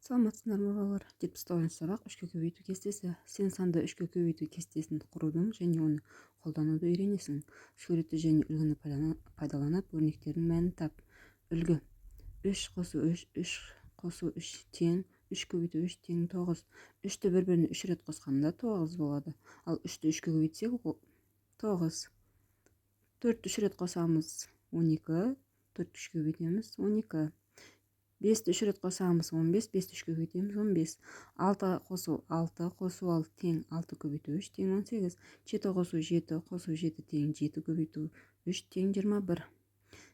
Саламатсыздар ма, балалар? 79-сабақ. Үшке көбейту кестесі. Сен санды үшке көбейту кестесін құрудың және оны қолдануды үйренесің. Суретті және үлгіні пайдаланып, өрнектердің мәнін тап. Үлгі: үш қосу үш, үш қосу үш тең үш көбейту үш тең тоғыз. Үшті бір біріне үш рет қосқанда тоғыз болады, ал үшті үшке көбейтсек, тоғыз. Төртті үш рет қосамыз, 12. Төртті үшке көбейтеміз, 12. Бесті үш рет қосамыз, 15. Бесті үшке көбейтеміз, 15. Алты қосу алты қосу алты тең алты көбейту үш тең 18. Жеті қосу жеті қосу жеті тең жеті көбейту үш тең 21.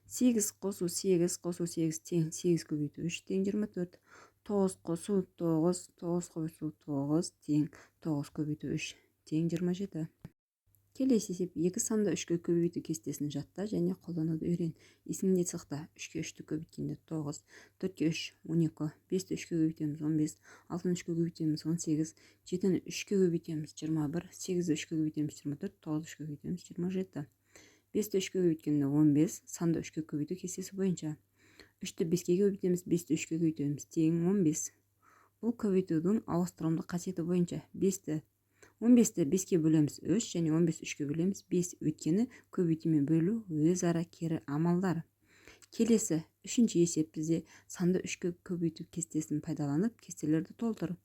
Сегіз қосу сегіз қосу сегіз тең сегіз көбейту үш тең 24. Тоғыз қосу тоғыз, тоғыз қосу тоғыз тең тоғыз көбейту үш тең 27. Келесі есеп: екі санды үшке көбейту кестесін жатта және қолдануды үйрен. Есіңде сақта: үшке үшті көбейткенде тоғыз, төртке үш 12, бесті үшке көбейтеміз, 15, алтыны үшке көбейтеміз, 18, жетіні үшке көбейтеміз, 21, сегізді үшке көбейтеміз, 24, тоғызды үшке көбейтеміз, 27. Бесті үшке көбейткенде 15. Санды үшке көбейту кестесі бойынша үшті беске көбейтеміз, бесті үшке көбейтеміз, тең 15. Бұл көбейтудің ауыстырымды қасиеті бойынша бесті, 15-ті беске бөлеміз, үш, және 15 үшке бөлеміз, бес, өйткені көбейту мен бөлу өзара кері амалдар. Келесі үшінші есеп бізде: санды үшке көбейту кестесін пайдаланып, кестелерді толтыр.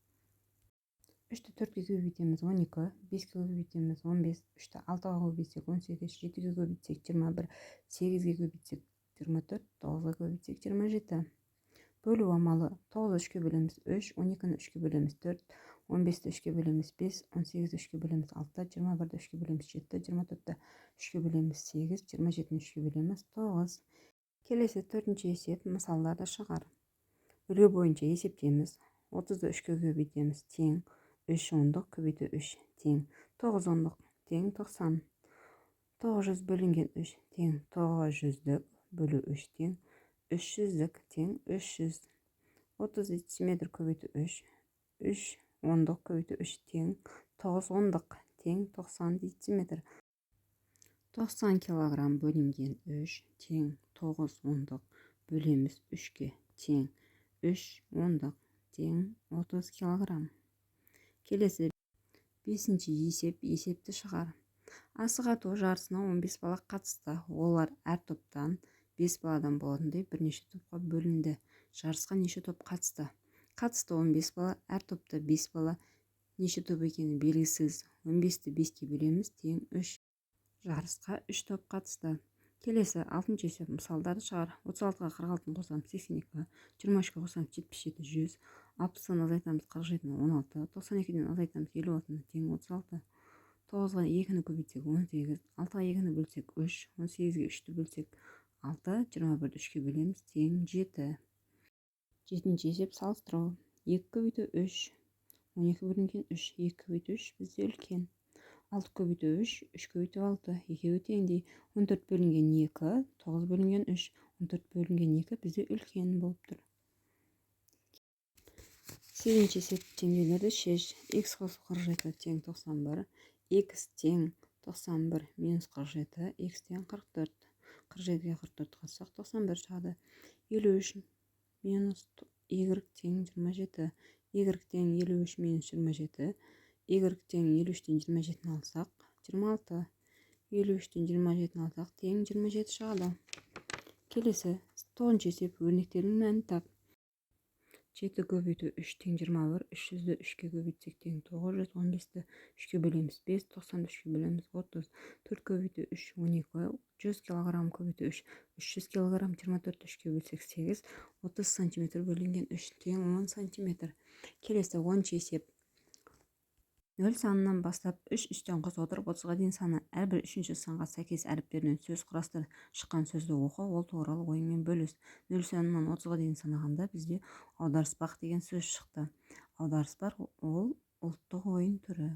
Үшті төртке көбейтеміз, 12, беске көбейтеміз, 15, үшті алтыға көбейтсек, 18, жетіге көбейтсек, 21, сегізге көбейтсек, 24, тоғызға көбейтсек, 27. Бөлу амалы: тоғызды үшке бөлеміз, үш, 12-ні үшке бөлеміз, төрт, 15-ті үшке бөлеміз, бес, 18-ді үшке бөлеміз, алты, 21-ді үшке бөлеміз, жеті, 24-ті үшке бөлеміз, сегіз, 27-ні үшке бөлеміз, тоғыз. Келесі төртінші есеп: мысалдарды шығар. Үлгі бойынша есептейміз. 30-ды үшке көбейтеміз, тең үш ондық көбейту үш тең тоғыз ондық тең 90. 900 бөлінген үш тең тоғыз жүздік бөлу үш тең үш жүздік тең 300. 30 дециметр көбейту үш, үш ондық көбейту үш тең тоғыз ондық тең 90 дециметр. 90 килограмм бөлінген үш тең тоғыз ондық бөлеміз үшке тең үш ондық тең 30 килограмм. Келесі бесінші есеп: есепті шығар. Асық ату жарысына 15 бала қатысты. Олар әр топтан бес баладан болатындай бірнеше топқа бөлінді. Жарысқа неше топ қатысты? Қатысты 15 бала, әр топта 5 бала. Неше топ екені белгісіз. 15-ті беске бөлеміз, тең үш. Жарысқа үш топ қатысты. Келесі алтыншы есеп: мысалдарды шығар. 36-ға 46-ны қосамыз, 82, 23-ке қосамыз, 77, 100, 60-тан азайтамыз 47-ні, 16, 92-ден азайтамыз 56-ны, тең 36. Тоғызға екіні көбейтсек, 18, алтыға екіні бөлсек, үш, 18-ге үшті бөлсек, алты, 21-ді үшке бөлеміз, тең жеті. Жетінші есеп: салыстыру. Екі көбейту үш, 12 бөлінген үш. Екі көбейту үш бізде үлкен. Алты көбейту үш, үш көбейту алты, екеуі теңдей. 14 бөлінген екі, тоғыз бөлінген үш. 14 бөлінген екі бізде үлкен болып тұр. Сегізінші есеп: теңдеулерді шеш. Х қосу 47 тең 91, х тең 91 минус 47, х тең 44. 47-ге 44 қоссақ, 91 шығады. 53 минус y тең 27, y тең 53 минус 27, y тең 53-тен 27-ні алсақ, 26. 53-тен 27-ні алсақ, тең 27 шығады. Келесі тоғызыншы есеп: өрнектердің мәнін тап. Жеті көбейту үш тең 21. 300-ді үшке көбейтсек, тең 900. 15-ті үшке бөлеміз, бес, 90-ды үшке бөлеміз, 30. Төрт көбейту үш, 12. 100 килограмм көбейту үш, 300 килограмм. 24-ті үшке бөлсек, сегіз. 30 сантиметр бөлінген үш тең 10 сантиметр. Келесі 10-шы есеп: нөл санынан бастап үш үштен қоса отырып 30-ға дейін саны. Әрбір үшінші санға сәйкес әріптерінен сөз құрастыр. Шыққан сөзді оқы, ол туралы ойыңмен бөліс. Нөл санынан 30-ға дейін санағанда, бізде аударыспақ деген сөз шықты. Аударыспақ ол ұлттық ойын түрі.